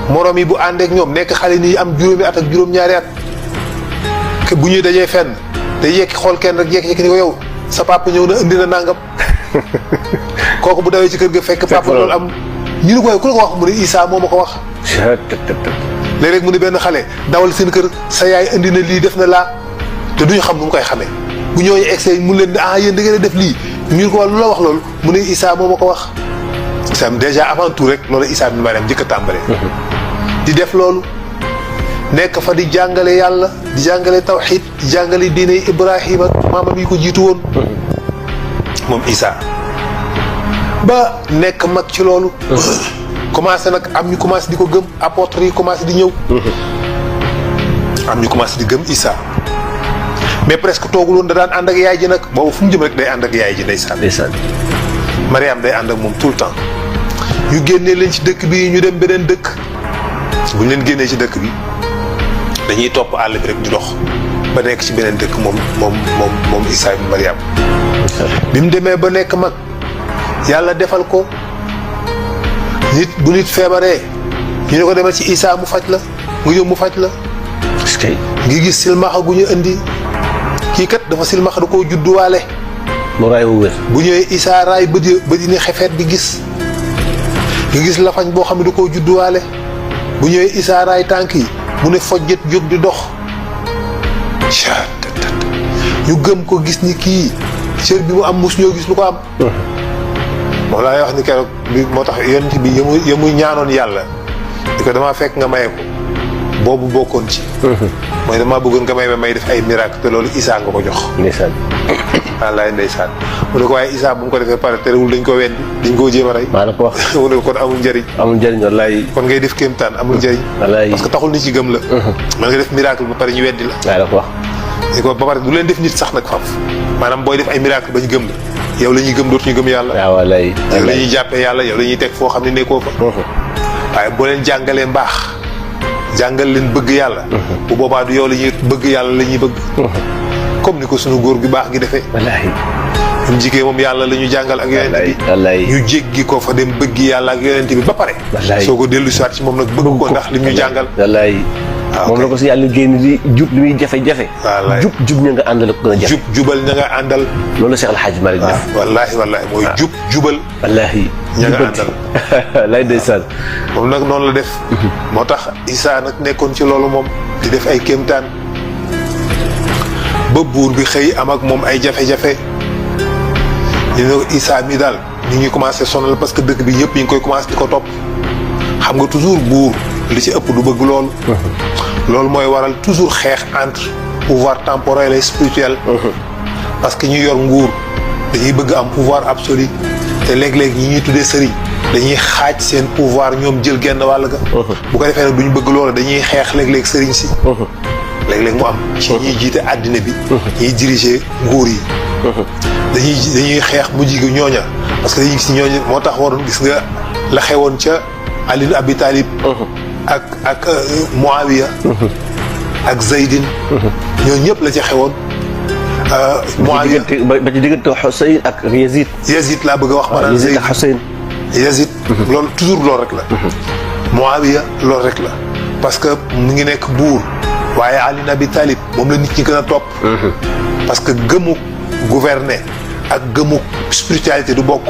morom yi bu ànd ak ñoom nekk xale nii am juróomi at ak juróom-ñaari at ke bu ñuy dajee fenn day yekki xool kenn rek yekki ni ko yow sa papa ñëw na indi na nangam kooku bu dawee ci kër ga fekk papa loolu am ñu ne ko ku la ko wax mu ne Issa moo ma ko wax. léeg-léeg mu ne benn xale dawal seen kër sa yaay indi na lii def na laa te duñu xam nu mu koy xamee bu ñooñu egsee mu leen yéen da ngeen a def lii ñu ne ko lu la wax loolu mu ne Issa moo ma ko wax. Issa déjà avant tout rek loolu Issa ibn Maryam njëkk a tàmbalee. di def loolu nekk fa di jàngale yàlla di jàngale tawxiid di jàngale diine Ibrahima maamam yi ko jiitu woon. moom Issa ba nekk mag ci loolu. commencé nag am ñu commencé di ko gëm apôtres yi commencé di ñëw. am ñu commencé di gëm Issa mais presque toogul woon da daan ànd ak yaay ji nag boobu fu mu jëm rek day ànd ak yaay ji ndeysaan. Mariam day ànd ak moom tout le temps. ñu génnee leen ci dëkk bi ñu dem beneen dëkk bu ñu leen génnee ci dëkk bi dañuy topp àll bi rek di dox ba nekk ci beneen dëkk moom Issa ibn Maryam. bi mu demee ba nekk mag yàlla defal ko nit bu nit feebaree ñu ne ko demal ci Issa mu faj la nga ñëw mu faj la. ngi gis silmaxa gu ñu indi kii kat dafa silmaxa da koo judduwaale. mu raay wu wér. bu ñëwee Issa raay ba di ni xefeet di gis. nga gis lafañ boo xam ne da koo judduwaale bu ñëwee Issa raay tànk yi mu ne fojjet jóg di dox ñu gëm ko gis ni kii cër bi mu am mos ñoo gis lu ko am. moom laay wax ni keroog bi moo tax yonent bi yamuy ñaanoon yàlla di ko damaa fekk nga maye ko boobu bokkoon ci. mooy damaa bëggoon nga may def ay miracle te loolu Issa nga ko jox. ndeysaan. wallaay ndeysaan mu ne ko waaye Issa bu mu ko defee pare terewul dañ ko weddi dañ koo jéem a rey. maa la ko wax mu ne ko kon amul njëriñ. amul njëriñ wallaay. kon ngay def kéemtaan amul njëriñ. wallaay parce que taxul nit ci gëm la. man nga def miracle ba pare ñu weddi la. maa la ko wax. ni ko ba pare du leen def nit sax nag faf maanaam booy def ay miracle ba ñu gëm la yow la ñuy gëm dootuñu gëm yàlla. waaw wallaay. yow la ñuy jàppee yàlla yow la ñuy teg foo xam ne nekkoo fa. waaye boo leen jàngalee mbaax jàngal leen bëgg yàlla. bu boobaa du yow la ñuy bëgg yàlla la ñuy bëgg. comme ni ko sunu góor gi baax gi defee. wallaahi. ñun jigéen moom yàlla la ñu jàngal ak yonent bi. wallaahi ñu jéggi ko fa dem bëgg yàlla ak yonent bi ba pare. wallaahi soo ko dellu si waat ci moom nag bëgg ko ndax li ñu jàngal. wallaahi. moom la ko si yàlla génn di jub li muy jafe-jafe. wallaahi jub ña nga àndal ko gën a jafe. jubal ña nga àndal. loolu la Cheikh El Hadj Malick def. wallaahi mooy jubal. wallaahi. ña nga àndal. lay ndeysaan. moom nag noonu la def. moo tax Issa nag nekkoon ci loolu moom di def ay kéemtaan ba buur bi xëy am ak moom ay jafe-jafe ñu ne Issa mi daal ñu ngi commencé sonal parce que dëkk bi yëpp ñu ngi koy commencé di ko topp xam nga toujours buur li ci ëpp du bëgg loolu. loolu mooy waral toujours xeex entre pouvoir temporel et spirituel. parce que ñu yor nguur dañuy bëgg am pouvoir absolu te léeg-léeg ñi ñuy tuddee sëriñ dañuy xaaj seen pouvoir ñoom jël genn wàll ga. bu ko defee nag duñ bëgg loolu dañuy xeex léeg-léeg sëriñ si. léeg-léeg mu am ci ñiy jiite àddina bi. ñiy diriger nguur yi. dañuy xeex mu jigi ñooña parce que dañuy gis ñooña moo tax waroon gis nga la xewoon ca Ali ibn Abi Talib. ak Muawiya. ak Zaydin. ñooñu ñëpp la ca xewoon. Muawiya ba ci diggante Xuseyn ak Yazid. Yazid laa bëgg a wax. maanaam Yazid ak Xuseyn. Yazid. loolu toujours loolu rek la. Muawiya loolu rek la parce que mu ngi nekk buur. waaye Ali ibn Abi Talib moom la nit ñi gën a topp. parce que gëmu gouverner ak gëmu spiritualité du bokk.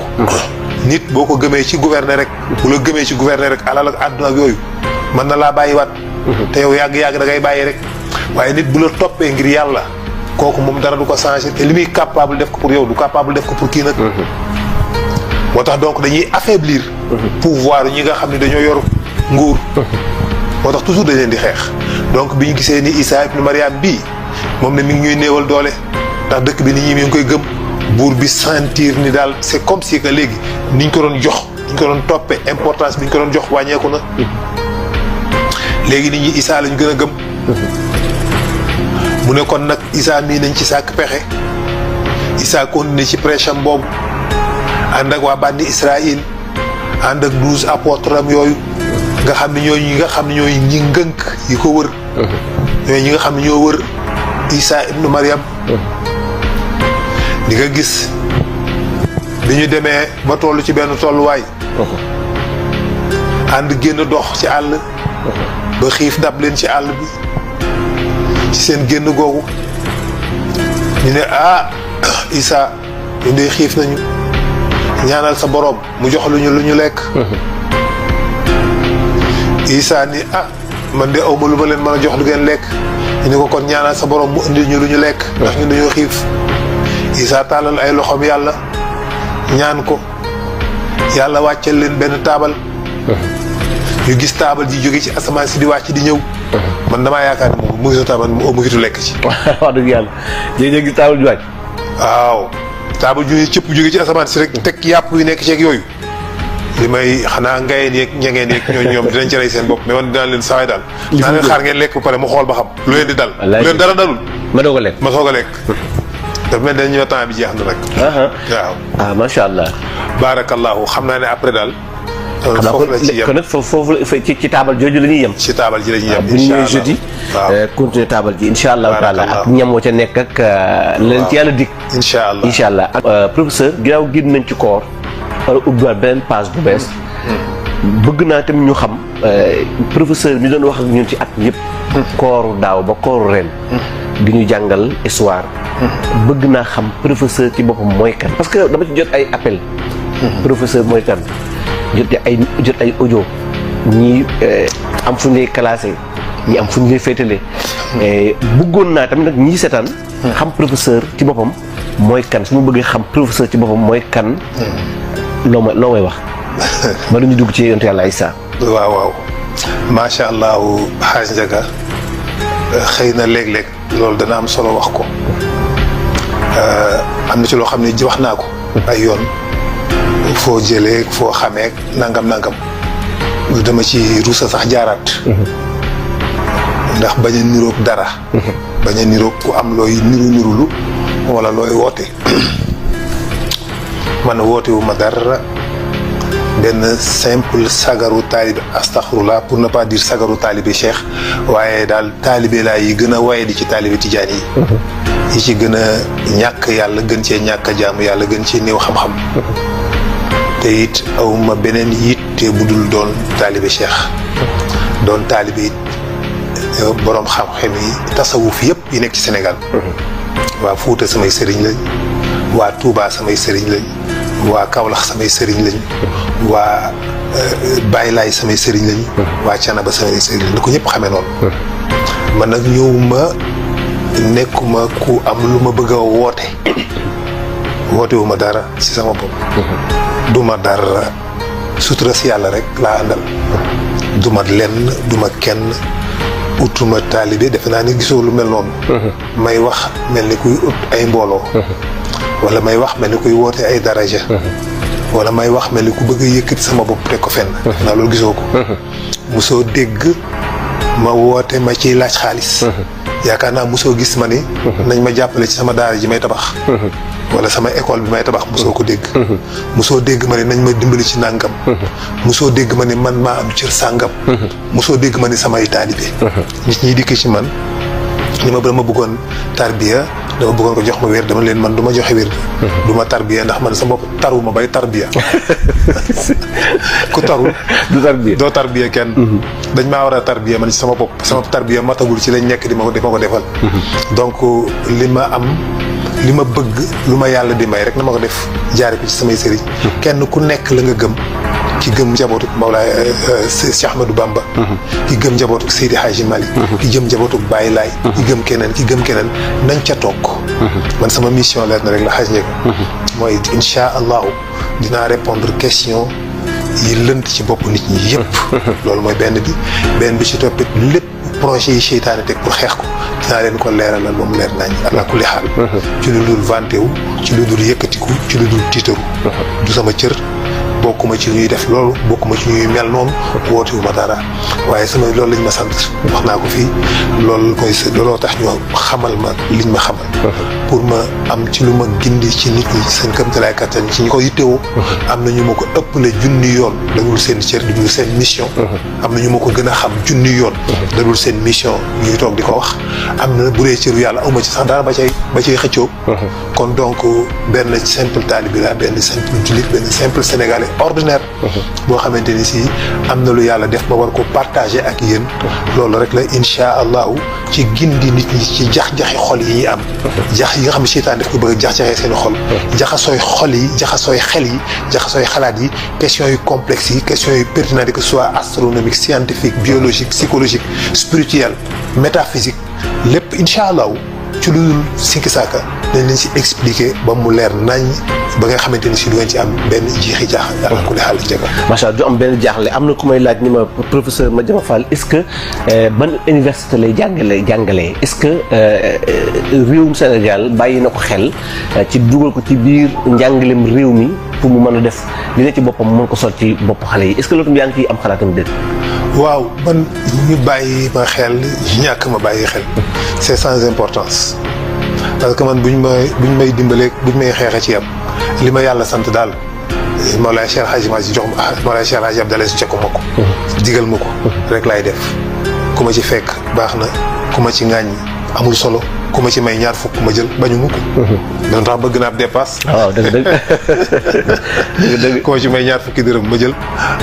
nit boo ko gëmee ci gouverner rek. bu la gëmee ci gouverner rek alal ak àdduna ak yooyu mën na laa bàyyiwaat. te yow yàgg-yàgg da ngay bàyyi rek. waaye nit bu la toppee ngir yàlla kooku moom dara du ko changer te li muy capable def ko pour yow du capable def ko pour kii nag. moo tax donc dañuy affaiblir. pouvoir ñi nga xam ne dañoo yor nguur. moo tax toujours dañ leen di xeex donc bi ñu gisee ni Issa ibn Maryam bii moom ne mi ngi ñuy néewal doole ndax dëkk bi nit ñi mi ngi koy gëm buur bi sentir ni daal c'est comme si que léegi ni ñu ko doon jox ni ñu ko doon toppee importance bi ñu ko doon jox wàññeeku na léegi nit ñi Issa lañu gën a gëm. mu ne kon nag Issa mii nañ ci sàkk pexe Issa continué ci prêche am boobu ànd ak waa bànni Israël ànd ak 12 apôtres am yooyu. nga xam ne ñooy ñi nga xam ne ñooy ñi ngënk yi ko wër. ñooy ñi nga xam ne ñoo wër Issa ibn Maryam. di nga gis bi ñu demee ba toll ci benn tolluwaay. ànd génn dox ci àll ba xiif dab leen ci àll bi ci seen génn googu ñu ne Isa ñu dee xiif nañu ñaanal sa boroom mu jox lu ñu lekk. Isa ni man de awma lu ma leen mën a jox lu ngeen lekk. ñu ne ko kon ñaanal sa boroom mu indi ñu lu ñu lekk ndax ñu dañoo xiif. Isa tàllal ay loxoom yàlla ñaan ko yàlla wàcceel leen benn taabal. ñu gis taabal ji jóge ci asamaan si di wàcc di ñëw. man damaa yaakaar ne moom mu ngi sa taabal mu ngi lekk ci. wax dëgg yàlla léeg-léeg gis taabal ji wàcc. waaw taabal ju cëpp jóge ci asamaan si rek teg yàpp yu nekk ceeg yooyu. li may xanaa ngayeen yeeg ñangeen yeeg ñoom dinañ ci rey seen bopp mais man dinaa leen sawaay daal. naa leen xaar ngeen lekk ba pare mu xool ba xam lu leen di dal. lu leen dara dalul. ma doog a lekk ma soog a lekk. dafa mel ne dañu temps bi jeex na nag. waaw. macha allah. barakallahu xam naa ne après daal. foofu la ci yem kon nag foofu ci taabal jooju la ñuy yem. ci taabal ji la ñuy yem bu ñu ñëwee jeudi. continuer taabal ji incha allahu taala ak ñam woo ca nekk ak. leen ci yàlla dikk. incha allah ak professeur ginnaaw génn nañ ci koor. wala ubbiwaat beneen page bu bees. bëgg naa tamit ñu xam professeur mi doon wax ak ñun ci at yëpp. kooru daaw ba kooru ren. di ñu jàngal histoire. bëgg naa xam professeur ci boppam mooy kan. parce que dama ci jot ay appel. professeur mooy kan. jot ay audio ñii am fu ñu lay classé ñi am fu ñu lay féetale. bëggoon naa tamit nag ñii seetaan. xam professeur ci boppam mooy kan su ma bëggee xam professeur ci boppam mooy kan. loo may wax. ba ñu dugg ci yonent yàlla Isa. waaw macha allah xaaj Njaga xëy na léeg-léeg loolu dana am solo wax ko. am na ci loo xam ne wax naa ko. ay yoon. foo jëlee foo xamee nangam dama ci ruusa sax jaaraat. ndax bañ a niroog dara. bañ a niroog ku am looy nirulu wala looy woote. man woote wu ma dara benn simple sagaru taalibe astaghfirullah pour ne pas dire sagaru taalibe cheikh waaye daal taalibe laa yi gën a waye di ci taalibe tijaan yi. yi ci gën a ñàkk yàlla gën cee ñàkk a jaamu yàlla gën cee néew xam-xam. te it awma beneen yitte bu dul doon taalibe cheikh doon taalibe it boroom xam-xam yi tasawuf yëpp yi nekk ci Sénégal. waa Fuuta samay sëriñ lañ waa Touba samay sëriñ lañ waa Kaolack samay sëriñ lañ waa Baye Laay samay sëriñ lañ waa Canaba samay sëriñ lañ da ko ñëpp xamee noonu. man nag ñëwuma nekkuma ku am lu ma bëgg a woote wu ma dara ci sama bopp. duma dara sutura si yàlla rek laa àndal. duma lenn duma kenn utuma taalibe defe naa ni gisoo lu mel noonu. may wax mel ni kuy ut ay mbooloo. wala may wax mel ni kuy woote ay daraja. wala may wax mel ni ku bëgg a yëkkati sama bopp teg ko fenn. naa loolu gisoo ko. musoo dégg ma woote ma ciy laaj xaalis. yaakaar naa musoo gis ma ni. nañ ma jàppale ci sama daara ji may tabax. wala sama école bi may tabax musoo ko dégg. musoo dégg ma ni nañ ma dimbali ci nàngam. musoo dégg ma ni man maa am cër sàngam. musoo dégg ma ni samay taalibe. nit ñi dikk ci man ni ma dama bëggoon tarbiya dama bëggoon ko jox ma wér dama leen man du ma joxe wér. du ma tarbiya ndax man sa bopp taruma bay tarbiya. ku tarul du tarbiya doo tarbiya kenn. dañ maa war a tarbiya man ci sama bopp sama tarbiya matagul ci lañ nekk di ma ko defal. donc li ma bëgg lu ma yàlla di may rek na ma ko def jaare ko ci samay sëriñ. kenn ku nekk la nga gëm. ki gëm njabootu Mawlaay Cheikh Ahmadou Bamba. ki gëm njabootu Seydi Hadji Malick. ki gëm njabootu Baye Laay. ki gëm keneen nañ ca toog. man sama mission leer na rek la xaaj njëkk. mooy incha allahu dinaa répondre question yi lënt ci bopp nit ñi yëpp. loolu mooy benn bi ci toppit lépp projet yi seytaane teg pour xeex ko dinaa leen ko leeralal moom leer nañ ala kulli xaal. ci lu dul vanté wu ci lu dul yëkkatiku ci lu dul tiitaru. du sama cër. bokkuma ci ñuy def loolu bokkuma ci ñuy mel noonu wootewu ma dara waaye sama loolu lañ ma sant wax naa ko fii looloo tax ñu xamal ma liñ ma xamal pour ma am ci lu ma gindi ci nit ñi seen këmtalaay kattan ci ñi ko yittewoo. am na ñu ma ko ëppale junni yoon dadul seen cër dadul seen mission. am na ñu ma ko gën a xam junni yoon. dadul seen mission ñuy toog di ko wax. am na bu dee cëru yàlla awma ci sax dara ba cay xëccoo. kon donc benn simple taalibe la benn simple jullit benn simple sénégalais ordinaire. boo xamante ni si am na lu yàlla def ma war ko partager ak yéen. loolu rek la incha allahu ci gindi nit ñi ci jax-jaxi xol yi ñuy am. jax yi nga xam ne seytaan daf ko bëgg a jax-jaxee seen xol. jaxasooy xol yi jaxasooy xel yi jaxasooy xalaat yi questions yu complexes yi questions yu pertinentes que ce soit astronomique scientifique biologique psychologique spirituel métaphysique lépp incha allahu ci lu dul sikki saaka dañ leen si expliquer ba mu leer nañ ba nga xamante ni si du ngeen ci am benn jiixi jaax ala kulli xaal jega macha allah du am benn jaaxle am na ku may laaj ni ma professeur Madiama Fall est-ce que ban université lay jàngalee est-ce que réewum Sénégal bàyyi na ko xel ci dugal ko ci biir njàngalem réew mi pour mu mën a def li ne ci boppam mën ko sol ci bopp xale yi est-ce que loolu yaa ngi ciy am xalaatam dégg. waaw man ñu bàyyi ma xel ñàkk ma bàyyi xel c'est sans importance parce que man buñ may dimbalee buñ may xeexe ci yam li ma yàlla sant daal Mawlaay Cheikh Hadji Malick jox ma Mawlaay Cheikh Hadji Abdoulaye su cekku ma ko digal ma ko rek laay def ku ma ci fekk baax na ku ma ci ŋàññi amul solo ku ma ci may ñaar fukk ma jël bañu ma ko dana tax bëgg naa ab dépasse waaw dëgg ku ma ci may ñaar fukki dërëm ma jël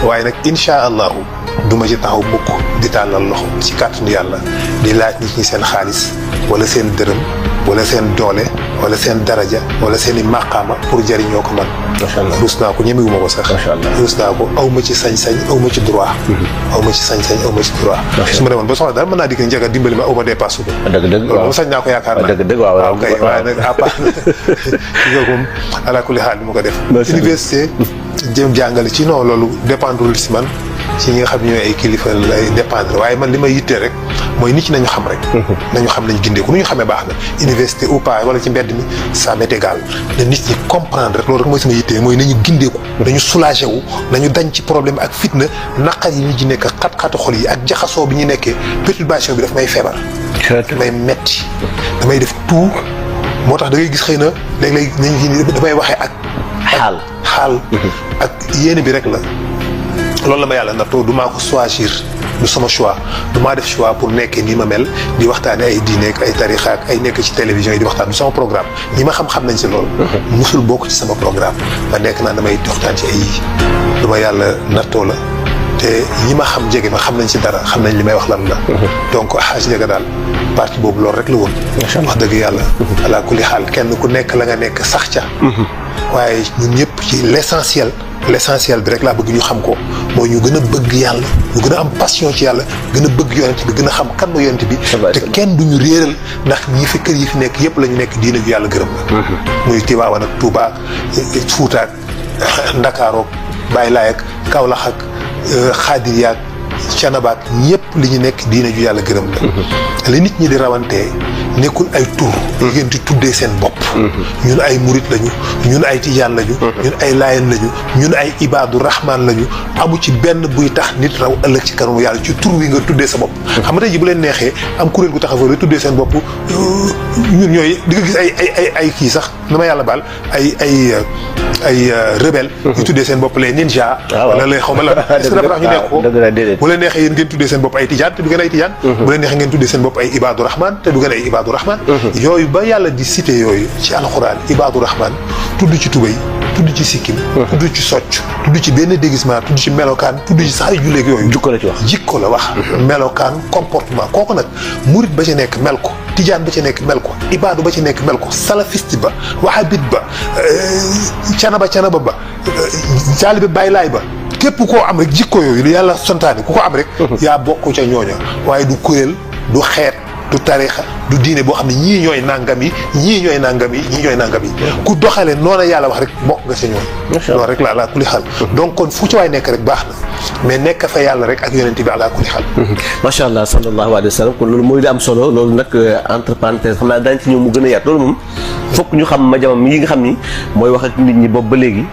waaye nag insha allahu duma ci taxaw mukk di tàllal loxo ci kàttanu yàlla di laaj nit ñi seen xaalis wala seen dërëm wala seen doole wala seen daraja wala seen i maqaama pour jëriñoo ko man. macha allah ruus naa ko ñemewuma ko sax. macha allah ruus naa ko aw ma ci sañ-sañ aw ma ci droit. aw ma ci sañ-sañ aw ma ci droit. su ma demoon ba soxla daal mën naa di ko njëkk a dimbali ma aw ma dépasse ko. dëgg loolu moom sañ naa ko yaakaar naa. dëgg waaw kay waaye nag à part loolu moom ala kulli xaal mu ko def. université jëm jàngale ci non loolu dépendre si man. ci ñi nga xam ne ñooy ay kilifa lay dépendre waaye man li may yittee rek mooy nit ñi nañu xam rek. nañu xam nañu gindeeku nu ñu xamee baax na université ou pas wala ci mbedd mi ça m'est égal na nit ñi comprendre rek loolu rek mooy sama yittee mooy nañu gindeeku. nañu soulagé wu nañu dañ ci problème ak fitna naqar yi nit ñi nekk xat-xatu xol yi ak jaxasoo bi ñu nekkee perturbation bi daf may feebar. damay metti damay def tout moo tax da ngay gis xëy na léeg-léeg nañu damay waxee ak. xaal ak yéene bi rek la. loolu la ma yàlla nattoo du maa ko choisir du sama choix du maa def choix pour nekkee nii ma mel di waxtaane ay diine ak ay tarixa ak ay nekk ci télévision yi di waxtaan du sama programme ñi ma xam nañ si loolu. musul bokk ci sama programme ma nekk naa damay waxtaan ci ay lu ma yàlla nattoo la te ñi ma xam jege ma xam nañ si dara xam nañ li may wax lan la. donc xaaj njëga daal parti boobu loolu rek la woon. wax dëgg yàlla. ala kulli xaal kenn ku nekk la nga nekk sax ca. waaye ñun ñëpp ci l'essentiel bi rek laa bëgg ñu xam ko mooy ñu gën a bëgg yàlla ñu gën a am passion ci yàlla gën a bëgg yonent bi gën a xam kan mooy yonent bi te kenn duñu réeral ndax ñi fi kër yi fi nekk yëpp la ñu nekk diina ju yàlla gërëm la muy Tiwaawan ak Tuubaa ak Fuuta ak Ndakaarook Baay Laay ak Kawlax ak Xaadir ak Canaba ak ñëpp li ñu nekk diina ju yàlla gërëm la li nit ñi di rawantee nekkul ay tur yi ngeen di tuddee seen bopp ñun ay murit lañu ñun ay tijaan lañu ñun ay laayeen lañu ñun ay ibaadu rahmaan lañu amu ci benn buy tax nit raw ëllëg ci kanamu yàlla ci tur wi nga tuddee sa bopp xam nga tey ji bu leen neexee am kuréel gu taxaw la tuddee seen bopp ñun ñooy di nga gis ay kii sax na ma yàlla baal ay rebelle yu tuddee seen bopp les ninja wala les xaw ma la est-ce que dafa tax ñu nekk ko bu leen neexee yéen ngeen tuddee seen bopp ay tijaan te du ngeen ay tijaan bu leen neexee ngeen tuddee seen bopp ay ibaadu rahmaan te du ngeen ay ibaadu rahmaan yooyu ba yàlla di cité yooyu ci alxuraan ibaadu rahmaan tudd ci tubéy tudd ci sikkim tudd ci socc tudd ci benn déguisement tudd ci melokaan tudd ci sax ay julleeg yooyu jikko la wax melokaan comportement kooku nag murit ba ca nekk mel ko tijaan ba ca nekk mel ko ibaadu ba ca nekk mel ko salafiste ba wahabit ba canaba ba taalibe Baay Laay ba képp koo am rek jikko yooyu li yàlla santaane ku ko am rek yaa bokk ca ñooña waaye du kuréel du xeet du tarixa du diine boo xam ne ñii ñooy nangam yi ñii ñooy nangam yi ñii ñooy nangam yi ku doxalee noonu yàlla wax rek bokk nga sa ñooñ loolu rek la ala kulli xal donc kon fu ci waay nekk rek baax na mais nekk fa yàlla rek ak yonent bi ala kulli xal macha allah sallallahu alayhi wa sallam kon loolu mooy li am solo loolu nag entre parenthèses xam naa daañu ci ñëw mu gën a yaatu loolu moom fokk ñu xam Madiama mi nga xam ni mooy wax ak nit ñi boobu ba léegi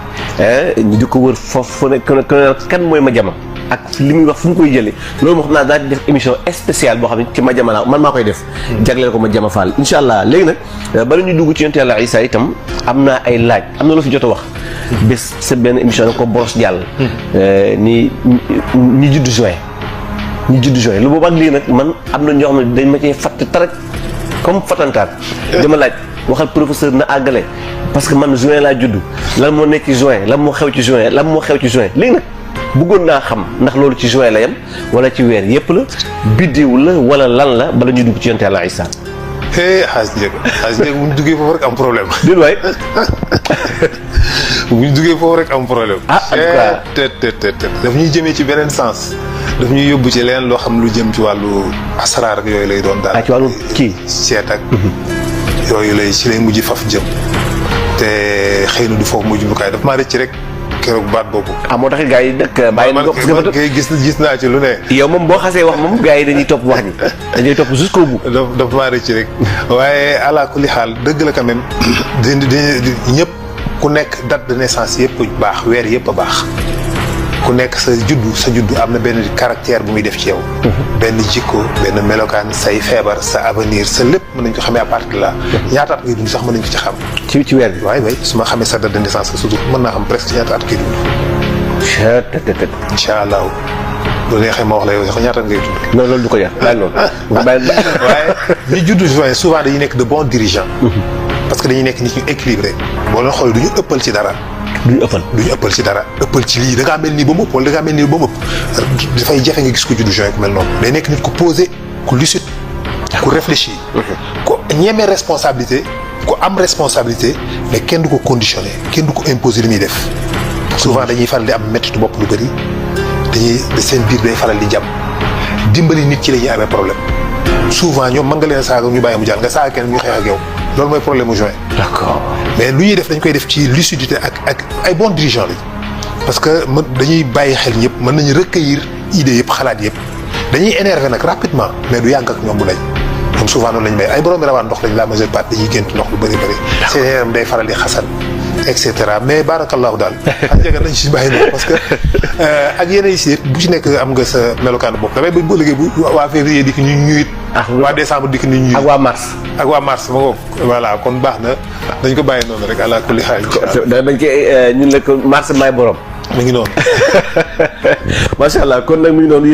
ñu di ko wër foofu fu nekk kan mooy Madiama ak li muy wax fu mu koy jëlee loolu moo xam naa daal di def émission spéciale boo xam ne ci Madiama man maa koy def jagleel ko Madiama Fall incha allah léegi nag bala ñu dugg ci yonent Yàlla Isa itam am naa ay laaj am na loo fi jot a wax bés sa benn émission da ko boros jàll ni ñi judd juin lu boobu ak lii nag man am na ñoo xam ne dañ ma cee fatt tarak comme fatantaat dama laaj waxal professeur na àggale parce que man juin laa judd lan moo nekk ci juin lan moo xew ci juin léegi nag bëggoon naa xam ndax loolu ci juin la yem wala ci weer yépp la biddiw la wala lan la bala ñuy dugg ci yonent Yàlla Isa xaas njëg bu ñu duggee foofu rek am problème din waay bu ñu duggee foofu rek am problème en tout cas daf ñuy jëmee ci beneen sens daf ñuy yóbbu ci leneen loo xam lu jëm ci wàllu asraar ak yooyu lay doon daal ci wàllu kii seet ak yooyu ci lay mujj faf jëm te xëy na du foofu mujj bu kaay daf maa rëcc rek keroog baat boobu moo tax gars yi dëkk bàyyi na ko gis naa ci lu ne yow moom boo xasee wax moom gars yi dañuy topp wax ji dañuy topp jusqu'au bout daf maa rëcc rek waaye ala kulli xaal dëgg la quand même di ñëpp ku nekk date de naissance yëpp baax weer yëpp a baax ku nekk sa juddu am na benn caractère bu muy def ci yow benn jikko benn melokaan say feebar sa avenir sa lépp mën nañ ko xamee à partir de là ñaata at ngay dund sax mën nañ ko ci xam ci weer bi waay su ma xamee sa date de naissance surtout mën naa xam presque ñaata at ngay dund incha allah bu neexee ma wax la yow sax ñaata at ngay dund non loolu du ko jar bàyyi loolu waaye ñi juddu juin souvent dañuy nekk de bons dirigeants parce que dañuy nekk nit ñu équilibré boo leen xool du ñu ëppal ci dara duñu ëppal ci dara ëppal ci lii da ngaa mel nii ba mu ëpp wala da ngaa mel nii ba mu ëpp dafay jafe nga gis ko juddu juin ku mel noonu day nekk nit ku posé ku lucide ku réfléchir ku ñeme responsabilité ku am responsabilité mais kenn du ko conditionné kenn du ko imposer li muy def souvent dañuy faral di am méttitu bopp lu bëri seen biir day faral di jàmm dimbali nit ci la ñuy amee problème souvent ñoom mën nga leen saaga ñu bàyyi mu jàll nga saaga kenn ñu xeex ak yow loolu mooy problème mu juin. d'accord mais lu ñuy def dañ koy def ci lucidité ak ay bons dirigeants lañ parce que dañuy bàyyi xel ñëpp mën nañu recueillir idées yëpp xalaat yëpp dañuy énervé nag rapidement mais du yàgg ak ñoom bu dañ ñoom souvent noonu lañ may ay borom rawaan ndox lañ la majeure partie dañuy gént ndox lu bëri bëri. seen yaram day faral di xasan et cetera mais barakallahu daal. ak njëkk nañ ci bàyyi noonu parce que ak yeneen yi si bu ci nekk am nga sa melokaanu bopp damay bëgg boo liggéey bu waa février dikk ñu ñuy. waa décembre dikk ni ñuy. ak waa mars. ma ko voilà kon baax na dañ ko bàyyi noonu rek ala kulli xaal. da bañ ci ñun la ko mars may borom. mi ngi noonu. macha allah kon nag mi ngi noonu.